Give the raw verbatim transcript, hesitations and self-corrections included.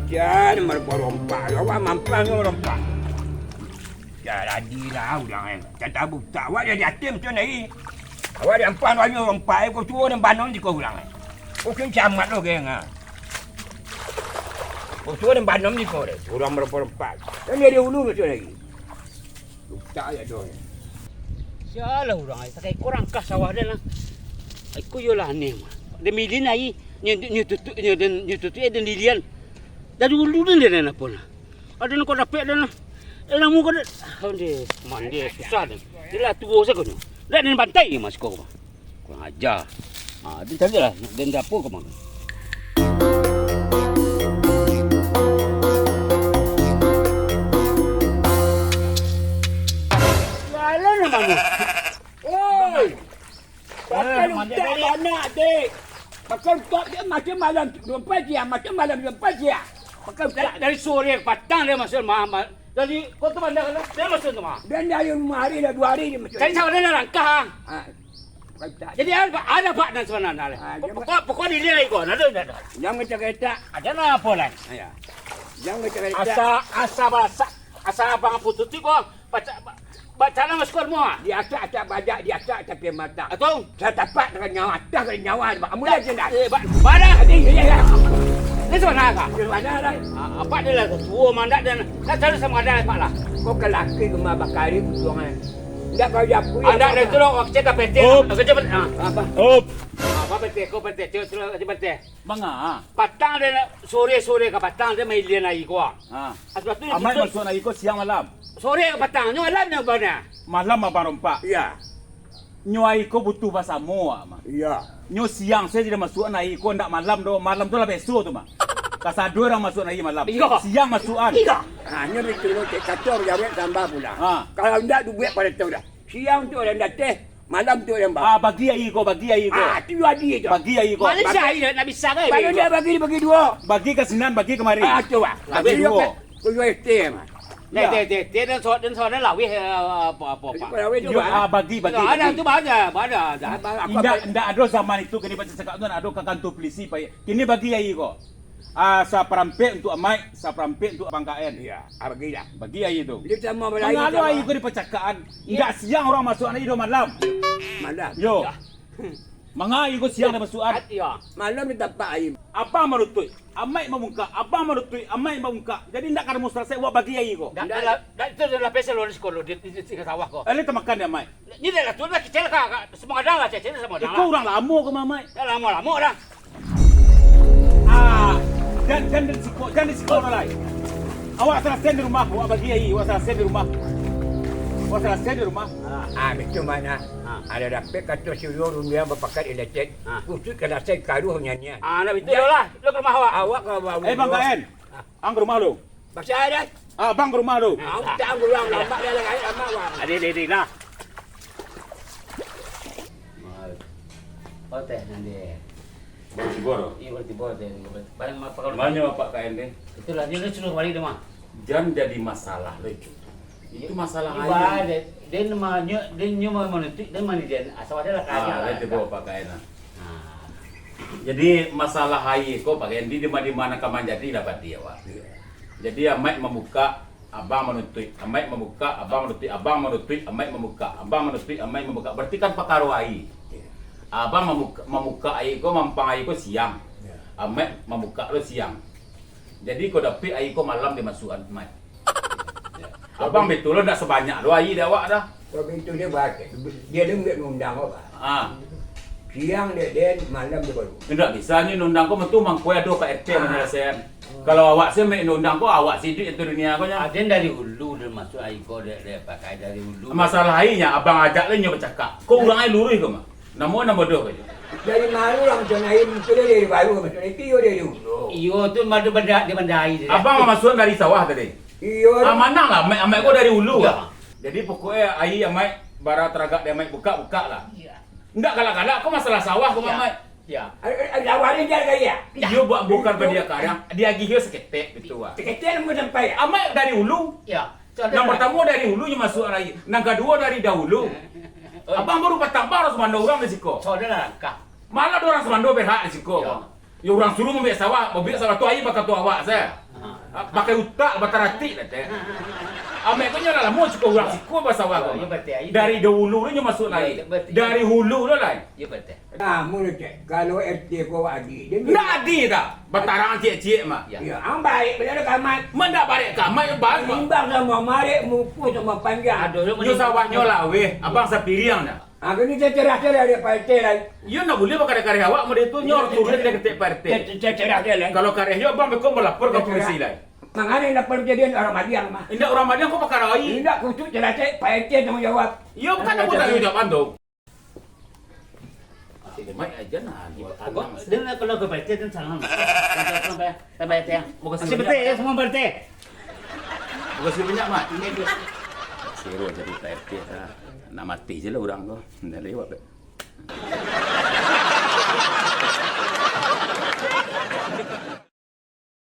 Jan marompak, awak mampang jo marompak. Jan jadi lah urang, eh. Jan tabutak, awak jadi atem tu nai. Awak diampang banyu rompak, eh, ko suo nan banom siko urang, eh. Ko kin camat lo, geng, ah. Ko suo nan banom siko deh, urang marompak-rompak. Kan dari hulu tu lagi. Utak ya doh. Sialah urang ai, sakai ko rangkah sawah den lah. Ai ko iyolah aneh mah. Den milin ai, nyo, nyo tutuik, nyo den, nyo tutuik ai den lilian. Dari ulu den den apo nah. Ado nan kau dapek den lah. Eh, namu kau den. Onde, mande susah den. Dia lah tuo sakonyo. Dak den bantai mah siko mah. Kurang aja. Ha, den carilah, den dapur ka mano. Jalan lah mano. Oi! Pakai utak banyak, dek. Pakai utak dia macam malam dua puluh empat jam, macam malam dua puluh empat jam. Pakai utak. Dari, dari sore patang dia masuk rumah. Jadi, kau tu bandar kan? Dia masuk rumah. Dan dari rumah hari dah dua hari dia masuk. Cari saudara langkah. Ha. Jadi, ada, ada Pak dan sebenarnya. Ah, pokok, pokok di dia ikon, ada, ada. Jangan kacau-kacau. Ada nak apa lah? Ya. Jangan kacau-kacau. Asa, asa bahasa, asa abang putus tu kok, baca, baca nama skor mua. Di atas, atas badak, di atas tapi mata. Atau? Saya tapak dengan nyawa, atas dengan nyawa. Amu dah jendak. Eh, ba-, badak. Tadi, ya, ya. Ini sebenarnya kah? Di mana dah? Ah, apa dia lah, tua mandak dan, nak cari sama ada apa lah. Kau ke laki gemar bakari, butuh. Indak kau japuik. Indak, dari tu lo, kecek ka pete. Up. Kecek pete. Ah. Apa? Up. Ah, apa pete? Kau pete, cek tu lo, kecek pete. Manga? Patang dia nak, sore-sore ka patang dia main lian air kau. Ha. Asal tu Amai tu masuak air kau siang malam. Sore ka patang, nyo malam nyo bana. Malam abang rompak. Iya. Nyo air kau butuh basamo, Mak. Iya. Nyo siang sajo dia masuak air kau, ndak malam doh. Malam tu lah beso tu, Mak. Kasado urang masuak air malam. Iya. Siang masuakan. Iya. Ha, nyo betul lo, cek kato jawek tambah pulang. Ha. Kalau ndak duit pada tu dah. Siang tu urang dateh, malam tu urang bawa. Ah, bagi air kau, bagi air kau. Ah, tu adi tu. Bagi air kau. Malaysia air nak bisa ke? Kalau dia bagi, bagi dua. Bagi ka sinan, bagi kamari. Ah, tu, ah. Bagi dua. Kau jual S T M, ah. Nah, ya. Teh, teh, teh, dan so-, dan so-, dan lawih, eh, apa, apa, apa. Lawih tu, yo, ah, bagi, bagi, ada bagi. Tu, ada, ada, ada. Indak, indak ado zaman itu, kini baca cakap tu, ado ka kantor polisi, Pak. Kini bagi air kau. Ah, saparampek untuak Amaik, saparampek untuak Abang K N. Iya, ah, bagi lah. Bagi air tu. Dia sama balain. Mangalo sama. Air kau dipacakaan? Iya. Indak siang urang masuak air, dah malam. Malam. Yo. Iya. Manga air kau siang dah masuakan? Iya. Malam dia tapak air. Abang manutuik, Amaik mamungkak. Abang manutuik, Amaik mamungkak. Jadi indak ka namuah salasai, awak bagi air kau. Ndak, ndak, ndak, itu adalah pasal orang sekolah, dia, dia, dia, dia sawah kau. Eh, ni tamakan dia, Amaik. Ni dah lah tu lah, kecil lah, Kak. Semua ada lah, cecil semua ada lah. Iko urang lamo ka Amaik. Dah lamo-lamo dah. Ah, jan, jan di siko, jan di siko lah lai. Awak salasai di rumah, awak bagi air, awak salasai di rumah. Awak salasai di rumah. Ah, ah, betul mana? Ah. Ada dapek kato si Uyo rundiang bapakat elektrik. Ah. Khusus ka dasai karuah nyanyian. Ah, nak betul lah. Lo ka rumah awak. Awak ka rumah. Eh, Bang K N. Ah. Ang ka rumah lo. Bakso ai, dai. Ah, abang ka rumah tu. Ah, utang urang, lambat dah lah, lambat, wah. Ade, ade, ade, lah. Mal. Oh, teh, nanti. Baru tibo tu? Iyo, baru tibo, teh. Barang apa kalau. Mano Pak K N teh? Itulah, dia suruh kembali tu, mah. Jan jadi masalah lo itu. Itu masalah air. Iyo, bah, dia, dia nama nyo, dia nyo mau manutuik, dia mani dia, asal ada lah kaya. Ah, lah, dia tibo Pak K N lah. Ah. Jadi, masalah air ko, Pak K N, di dima-dima nan ka manjadi lah bati awak. Iyo. Jadi, amaik mambukak, abang manutuik. Amaik mambukak, abang manutuik. Abang manutuik, amaik mambukak. Abang manutuik, amaik mambukak. Berarti kan pakaro air. Iyo. Abang mambuka-, mambukak air ko, mampang air ko siang. Iyo. Amaik mambukak lo siang. Jadi, ko dapik air ko malam dimasuakan, Mat. Abang betul lo, ndak sabanyak do air di awak dah. Tapi itu dia baca. Dia ni ndak nundang apa. Ah. Siang dia, dia malam dia baru. Ndak bisa ni nundang ko, metu mangko ado Pak R T manyalasaian. Kalau awak se mek nundang ko, awak sidik itu dunia ko nya. Aden dari hulu dia masuk air ko, dia, dia pakai dari hulu. Masalah airnya, abang ajak lah nyo bacakak. Ko urang ai luruih ko mah. Namo nan bodoh ko. Dari maru lah macam air, muncul dari baru, macam itu, iyo, dari hulu. Iyo, tu madu benda, dia benda air dia. Abang masuak dari sawah tadi. Iyo. Ah, manang lah, amaik, amaik ko dari hulu. Iyo. Jadi, pokoknya air amaik bara taragak di amaik bukak, bukak lah. Iyo. Ndak galak-galak, ko masalah sawah ko, iyo, amaik. Iyo. Ada, ada, ada awalnya dia gaya. Iyo, buat bukan pada karang, diagih yo saketek, gitu, wah. Saketek nunggu sampai, ya? Amaik dari hulu. Iyo. Nan partamo dari hulu nyo masuak air. Nan kaduo dari dahulu. Oi. Abang baru patang, baru sumando urang di siko. Saudara langkah. Malah ado urang sumando berhak di siko. Iyo. Yo urang suruah mambiak sawah, mambiak sawah tu air bakato awak se. Ah, pakai utak, bataratik lah, Tek. Amek ko nyo lah lamo cukuik urang siko basawah ko. Iyo, batua, iyo. Dari dahulu tu nyo masuak lai. Iyo, batua. Dari hulu tu lai. Iyo, batua. Kamu ni, Tek, kalau R T ko adil, dia ni. Ndak adil dah. Batarang ciek-ciek mah. Iyo. Iyo, ang barek baliak ka Amat. Mah ndak barek ka Amat, yo, Bang. Imbang samo marek, muko samo panjang. Aduh, nyo sawahnyo laweh, abang sapiriang dah. Ah, kini terserah-serah dek Pak R T lah. Iyo, ndak buliah bakareh-kareh awak model tu, nyo harus turun dari ketek Pak R T. Ter-, ter-, terserah dek lah. Kalau kareh yo, abang beko malapor ka polisi lah. Mangana lapor jadi urang madiang mah. Indak urang madiang ko pakara ai. Indak, kutuk jelas, Pak R T tanggung jawab. Iyo, bukan aku tanggung jawab tu. Cik Mai aja nah, dua tangan. Dia nak kalau ke Pak R T dan salam. Sampai, sampai, sampai, ya. Makasih banyak, Mat. Makasih banyak, Mat. Siro jadi Pak R T lah. Nak mati je lah urang tu. Ndak lewat, Pak.